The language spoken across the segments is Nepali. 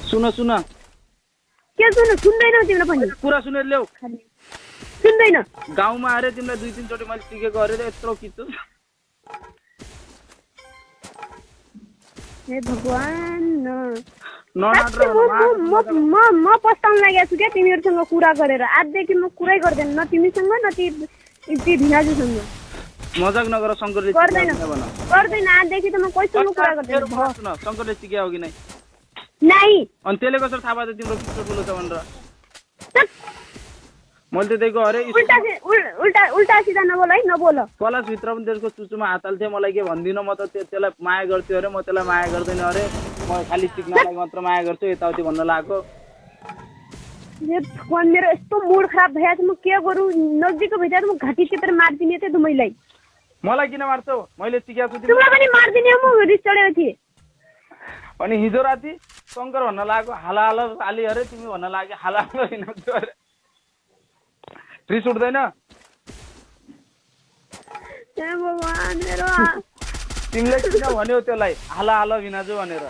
सुन सुन के सुन्नु सुन्दैनौ तिम्रो पनि कुरा सुनेर ल्याऊ सुन्दैन गाउँमा आएर तिमीलाई 2-3 चोटि मैले टिकेको अरे यत्रो किच्छु हे भगवान म पस्ताउन लागेको छु क्या तिमीहरूसँग कुरा गरेर आजदेखि म कुरै गर्दैन न तिमीसँग न ती भिनाजुसँग मजाक नगर शङ्करले गर्दैन आजदेखि त म कसैसँग कुरा गर्दैन शङ्करले सिकायो कि नै नाइ अनि त्यसले कसरी थाहा भयो तिम्रो किच्चो ठुलो छ भनेर मैले त दिएको अरे उल्टा सिधा नबोल है नबोल कलास भित्र पनि त्यसको चुचुमा हात हाल्थे मलाई के भन्दिन म त त्यसलाई माया गर्थ्यो अरे म त्यसलाई माया गर्दैन अरे म खाली चिक्नलाई मात्र माया गर्छु यताउति भन्न लागेको मेरो यस्तो मुड खराब भइरहेको छ म के गरौँ नजिकको भित्र म घाँटी टिपेर मारिदिने थिएँ दुमैलाई मलाई किन मार्छौ मैले सिकाएको छु तिमीलाई पनि मारिदिने हो म रिस चढेको थिएँ अनि हिजो राति शङ्कर भन्न लागेको हाला हाला आली अरे तिमी भन्न लाग्यो हाला हाला हिँड्छु अरे रिस उठ्दैन तिमीले किन भन्यौ त्यसलाई हाला हाला भिनाजु भनेर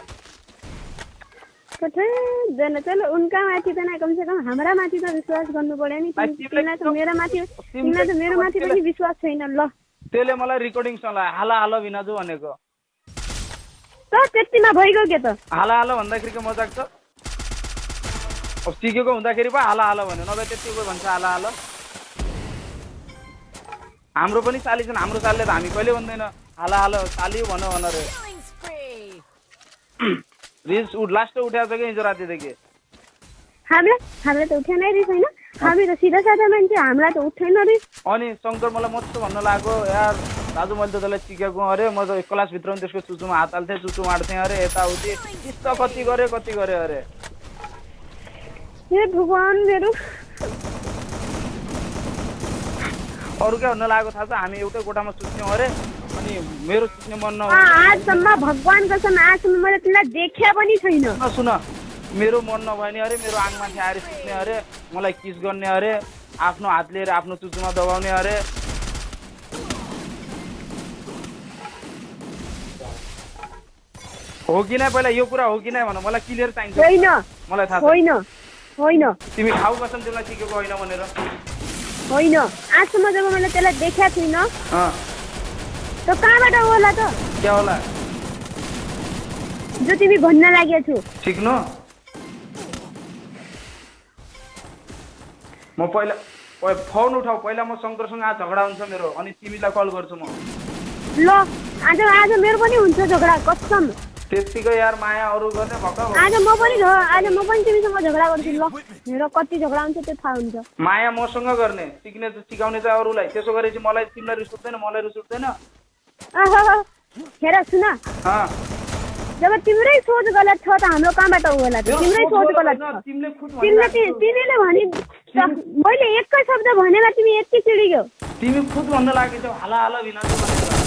चलो उनका माथि त कम से कम हाम्रा माथि त विश्वास गर्नु पर्यो नि तिमीलाई त मेरो माथि पनि विश्वास छैन ल त्यसले मलाई रेकर्डिङ सुनायो हाला हाला भिनाजु भनेको त त्यतिमा भइगयो के त हाला हाला भन्दाखेरि के मजाक छ अब सिकेको हुँदाखेरि पो हाला हाला भन्यो नभए त्यतिको भन्छ हाला हाला हाम्रो पनि साली छन् हाम्रो सालीले त हामी कहिले भन्दैन हाला हाला साली भन रे रिस लास्ट उठ्या छ कि हिजो रातिदेखि हामीलाई त उठेन रिस होइन हामी त सिधा साधा मान्छे हामीलाई त उठेन रिस अनि शङ्कर मलाई मस्तो भन्न लाग्यो यार दाजु मैले त त्यसलाई सिकेको अरे म त क्लासभित्र पनि त्यसको चुचुमा हात हाल्थेँ चुचु मार्थेँ अरे यताउति किस्त कति गरे अरे हे भगवान मेरो अरू क्या भन्न लागेको थाहा छ हामी एउटै कोठामा सुत्थ्यौँ अरे अनि मेरो सुत्ने मन आजसम्म भगवान कसम आजसम्म मैले तिमीलाई देख्या पनि छैन सुन मेरो मन नभए नि अरे मेरो आङमाथि आएर सुत्ने अरे मलाई किस गर्ने अरे आफ्नो हात लिएर आफ्नो चुचुमा दबाउने अरे हो कि नै पहिला यो कुरा हो कि नै भन मलाई क्लियर चाहिन्छ होइन मलाई थाहा होइन तिमी खाऊ कसम तिमीलाई सिकेको होइन भनेर होइन आजसम्म जब मैले त्यसलाई देखेको छुइनँ त कहाँबाट होला त क्या होला जो तिमी भन्न लागेको छु सिक्नु म पहिला फोन उठाऊ पहिला म शङ्करसँग आज झगडा हुन्छ मेरो अनि तिमीलाई कल गर्छु म ल आज मेरो पनि हुन्छ झगडा कसम त्यतिकै यार माया अरू गर्ने भक्का आज म पनि तिमीसँग झगडा गर्छु ल मेरो कति झगडा हुन्छ त्यो थाहा हुन्छ माया मसँग गर्ने सिकाउने चाहिँ अरूलाई त्यसो गरेपछि मलाई तिमीलाई रिस उठ्दैन मलाई रिस उठ्दैन हेर सुन जब तिम्रै सोच गलत छ त हाम्रो कहाँबाट होला त तिम्रै सोच गलत छ तिमीले भने मैले एकै शब्द भनेर तिमी यति चिडिग्यौ तिमी खुद भन्न लागेछौ हाला हाला भिनाजु भनेर